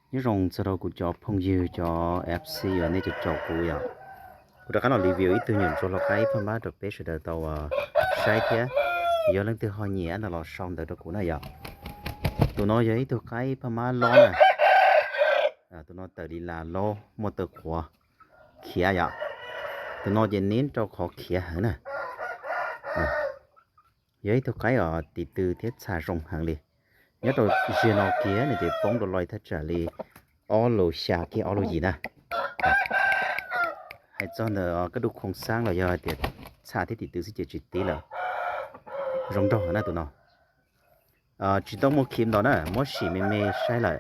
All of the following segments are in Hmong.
Nyob zoo txog rau kuv cov phooj ywg cov F C uas nej caum kuv yom. Kuv rov qab los review ib tug nyuam ntsuag lau qaib phaj mab rau peb sawv daws tau saib thiab. Yog leej twg ho nyiam no los sau ntawv rau kuv na yom. Tus no yog ib tug qaib phaj mab lob na. Tus no tawm li las lob muaj taw qhuav khiav yom. Tus no ces neb rau qhov khiav heev na. Yog ib tug qaib os tis tw thiab txha zoo heev li. Nyob rau ziag no kiag no ces poob rau lawm thaj tsam li ob lus xya kiag ob lus yim na. Hais txog ntawm kaj dub khoo xaab los yog hais tias txha thiab tis tw xwb ces tsis tib lawm. Zoo nraug na tus no. Tsis tau muaj khim ntau na, muab sim me me saib lawm.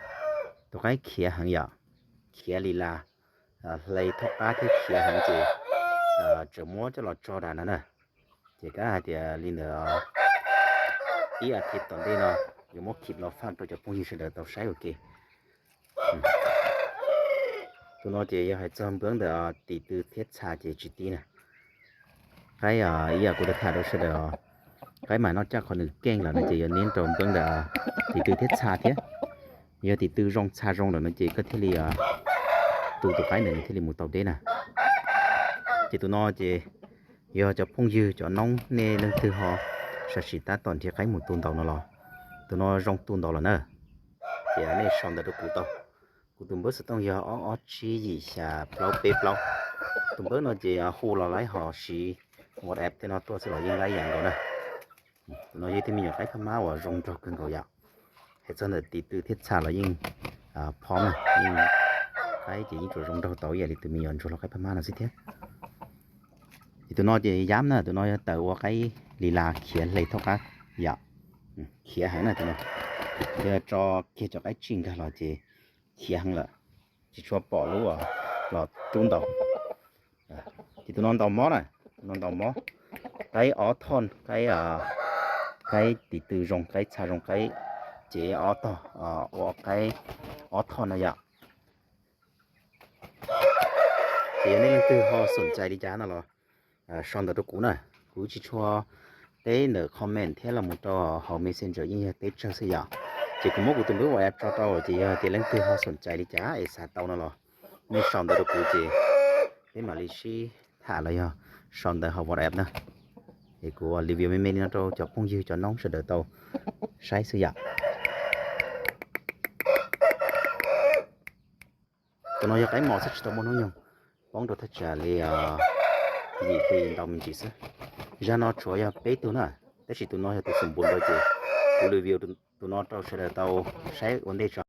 Tus qaib khiav heev yom, khiav li las, hle thoj qab thiab khiav heev ces tseem muab coj los tso rau no na. Ces kav hais tias li ntawd ib as thiv tom ntej no yuav muab khim los faj rau cov phooj ywg sawv daws tau saib ua ke. Tus no ces yog hais txog npawb ntawm tis tw thiab txha ces tsis tib na. Qaib ib yam kuv tau tham rau sawv daws, qaib mas noj caj qhov nws keej lawm no ces yuav neb rau npawb ntawm tis tw thiab txha thiab. Yog tis tw zoo txha zoo lawm no ces koj thiaj li tu tus qaib ntawd nws thiaj li mus tau deb na. Ces tus no ces yog cov phooj ywg cov noob nej leej twg ho sam sim tab tom nrhiav qaib mus tu ntaus no los, tus no zoo tu ntaus lawm na. Ces nej sau ntawv rau kuv tau. Kuv tus npawb xov tooj yog ob ob tsib yim xya plaub peb plaub. Tus npawb no ces hu los laib ho siv WhatsApp tej no tuaj xwb los yeej laib yam nkaus na. Tus no yog ib tug me nyuam qaib phaj mab uas zoo nraug kawg nkaus yom. Hais txog ntawm tis tw thiab txha los yeej phom na, yeej qaib ces yeej tsuas zoo nraug tau ib yam li tus me nyuam ntsuag lau qaib phaj mab no xwb thiab. Ces tus no ces yab na, tus no yog tawm ua qaib li las khiav hle thoj qab yom. Khiav heev na tus no. Yog tso kiag cov qaib tsij nkag los ces khiav heev lawm, tsis tshua pom lub los rub ntaus. Ces tus no ntaus mob na, tus no ntaus mob. Qaib ob thoj, qaib, qaib tis tw zoo, qaib txha zoo, qaib cev ob tog, ua qaib ob thoj no yom. Ces yog nej leej twg ho xoom cai li cas no los sau ntawv rau kuv na. Kuv tsis tshua teb ntawm comment thiab los mus rau hauv Messenger, yeej yog teb tsawg xwb yom. Ces kuv muab kuv tus npawb WhatsApp tso rau, ces yog tias leej twg ho xoom cai li cas es xav tau no los nej sau ntawv rau kuv ces peb mam li sib tham los yog sau ntawv hauv WhatsApp na. Es kuv review me me li no rau cov phooj ywg cov noob sawv daws tau saib xwb yom. Tus no yog qaib mos xwb tsis tau muaj hnub nyoog, poob rau thaj tsam li yim hli ntau me ntsis xwb. Zaj no tshuav yog peb tug na, tab sis tus no yog tus xum npum ntawd ces kuv review tus no rau sawv daws tau saib ua ntej tso.